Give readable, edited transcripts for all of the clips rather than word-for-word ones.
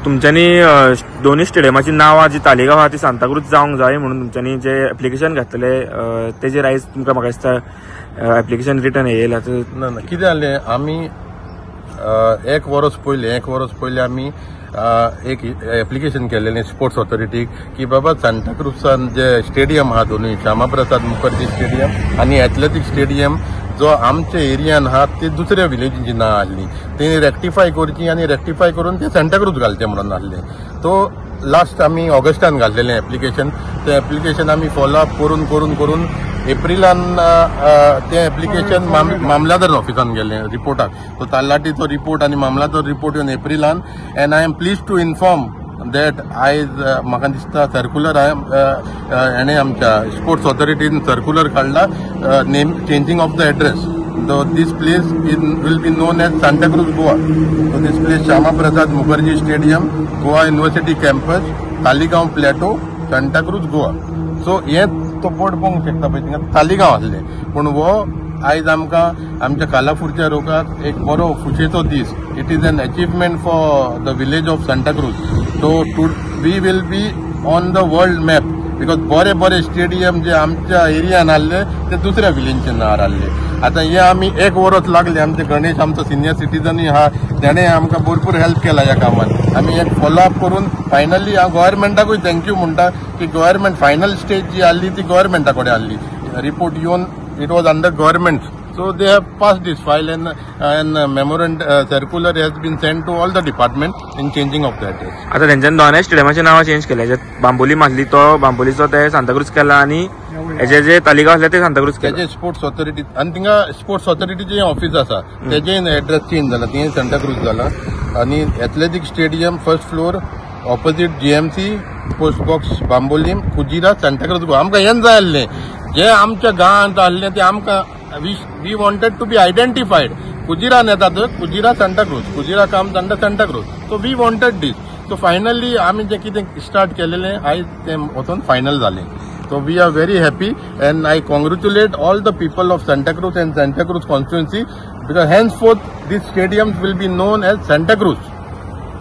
तुमच्यांनी दोनूय स्टेडियमाची नांवां जी तालिगांव आहा ती सांताक्रूज जावंक जाय म्हणून तुमच्यांनी जे एप्लिकेशन घातलेले तेजेर आयज तुमकां म्हाका दिसता एप्लिकेशन रिटर्न येयला. ना ना, कितें जालें, आमी एक वर्स पयलीं आमी एक एप्लिकेशन केलेलें स्पोर्ट्स ऑथॉरिटीक की बाबा सांताक्रूजान जे स्टेडियम आहा दोनूय, श्यामाप्रसाद मुखर्जी स्टेडियम आनी एथलेटीक स्टेडियम जो आमच्या एरियान आहा ते दुसऱ्या विलेजीची नांव आहली, तेणी रेक्टिफाय करची आनी रेक्टिफाय करून ते सांताक्रूज घालचे म्हणून आहले. तो लास्ट आमी ऑगस्टान घातलेलें एप्लिकेशन, तें एप्लिकेशन आमी फॉलोअप करून करून करून एप्रिलान तें एप्लिकेशन मामलादार ऑफिसान गेलें रिपोर्टाक. सो तलाठीचो रिपोर्ट आनी मामलादार रिपोर्ट येवन एप्रिलान, and I am please to inform that आयज म्हाका दिसता सर्कुलर हेणें आमच्या स्पोर्ट्स ऑथॉरिटीन सर्कुलर काडला name changing of the address. This place will be known as Santacruz Goa. So this place Shyama Prasad Mukherjee stadium, Goa university campus, Taleigao plateau, Santacruz Goa. So हे तो board पळोवंक शकता पळय, थिंगा तालिगांव आसलें, पूण हो आयज आमकां आमच्या कालापूरच्या लोकांक एक बरो खुशेचो दीस. It is an achievement for the village of Santacruz. So we will be on the world map because बरे बरे स्टेडियम जे आमच्या एरियान आहले ते दुसऱ्या विलेजीच्या नांवार आहले. आतां हे आमी एक वरस लागले, आमचे गणेश आमचो सिनियर सिटीजनूय आहा, तेणें आमकां भरपूर हेल्प केला ह्या कामान. आमी एक फॉलोअप करून फायनली हांव गव्हर्मेंटाकूय thank you म्हणटा की गव्हर्मेंट फायनल स्टेज जी आहली ती गव्हर्मेंटा कडेन आहली. रिपोर्ट येवन it was under government, so they have passed this file and memorandum circular has been sent to all the department in changing of the address. आता तेंच्यानी दोनूय स्टेडियमाची नांवां चेंज केल्या, बांबोली माजली तो बांबोलीचो ते सांताक्रूज केला आनी हेजे जे तालिगांव आसले ते सांताक्रूज केले. तेजे स्पोर्ट्स ऑथॉरिटी आनी थिंगा स्पोर्ट्स ऑथॉरिटीचे ऑफिस आसा तेजे एड्रेस चेंज जाला, थिंगा सांताक्रूज जाला. आनी athletic stadium first floor opposite GMC post box Bambolim Cujira Santacruz Goa. आमकां हेंच जाय आसलें, जे आमच्या गांवांत आहलें ते आमकां we wanted to be identified. कुजिरान येता तर कुजिरा सांताक्रूज, कुजिरा काम जाणटा Santacruz. So we wanted this. So finally आमी जें कितें स्टार्ट केलेलें आयज तें वचोन फायनल जालें. So we are very happy and I congratulate all the people of Santacruz and Santacruz constituency because henceforth this stadium will be known as Santacruz.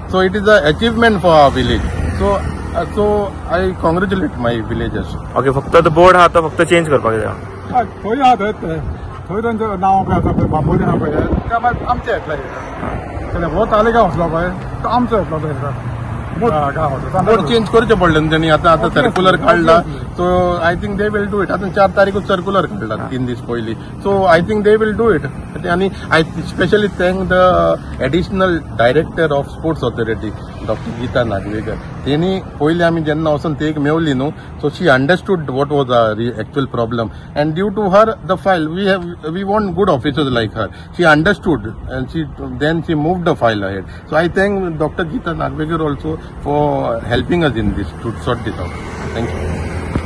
So it is a achievement for our village. So I congratulate my villagers. Okay, फक्त तो board आहा तो फक्त change करपाक जाय. थंय आहा थंय थंय तांचें नांव पळय आसा पळय बांबोली आहा पळय तें मागीर आमचें येतलें. हो तालिगांव आसलो पळय तो आमचो येतलो थंय बोर्ड चेंज करचें पडलें न्हू तेणी. आतां आतां सर्कुलर काडला, so I think they will do it. आतां 4 तारीखूच सर्कुलर काडला 3 दीस पयलीं, so I think they will do it. आनी I specially thank the additional director of sports authority doctor Geeta Nagvekar. तेणी पयलीं आमी जेन्ना वचून ते एक मेवली न्हू, so she understood what was our actual problem and due to her the file we want good officers like her. She understood and she moved the file ahead. So I thank Doctor Geeta Nagvekar also for helping us in this to sort this out. Thank you.